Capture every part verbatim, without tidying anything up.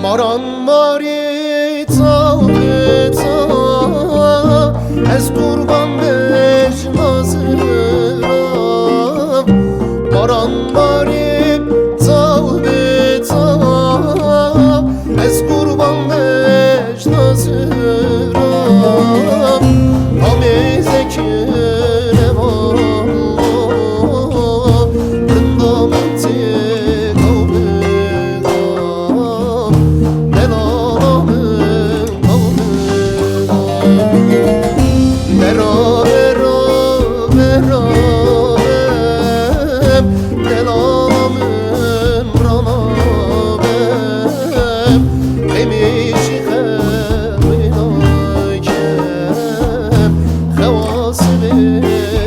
Maran marî, taw bi taw, ez qurban bejna ziram. Maran marî, taw bi taw, ez qurban bejna ziram. Amê zekine valla, rinda min tê taw bi taw. Delala min qewmida. Bera, bera, bera, delala min rana be. Qemîşî xewina kem, xewa sibê.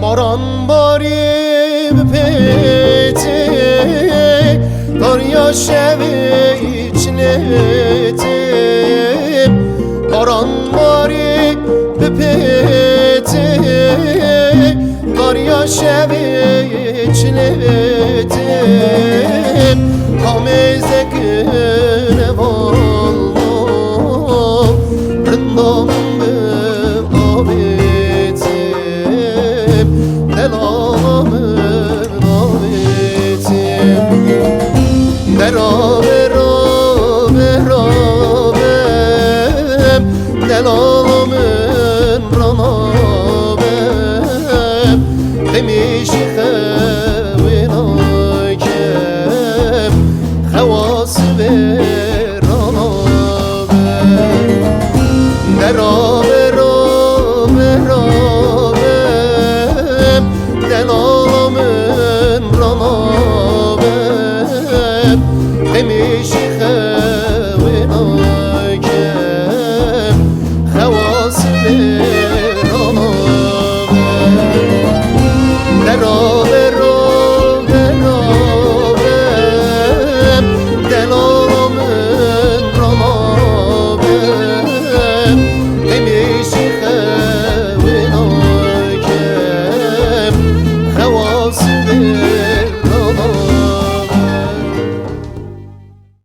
Baran barî bi pêtê, darya şevê çinêtê. Baran barî bi pêtê, darya şevê çinêtê. Kamê zekine valla, rinda min bi avêtê. Delala min avêtê. Bera, bera, bera, bem. Delala min rana be. Qemîşî xe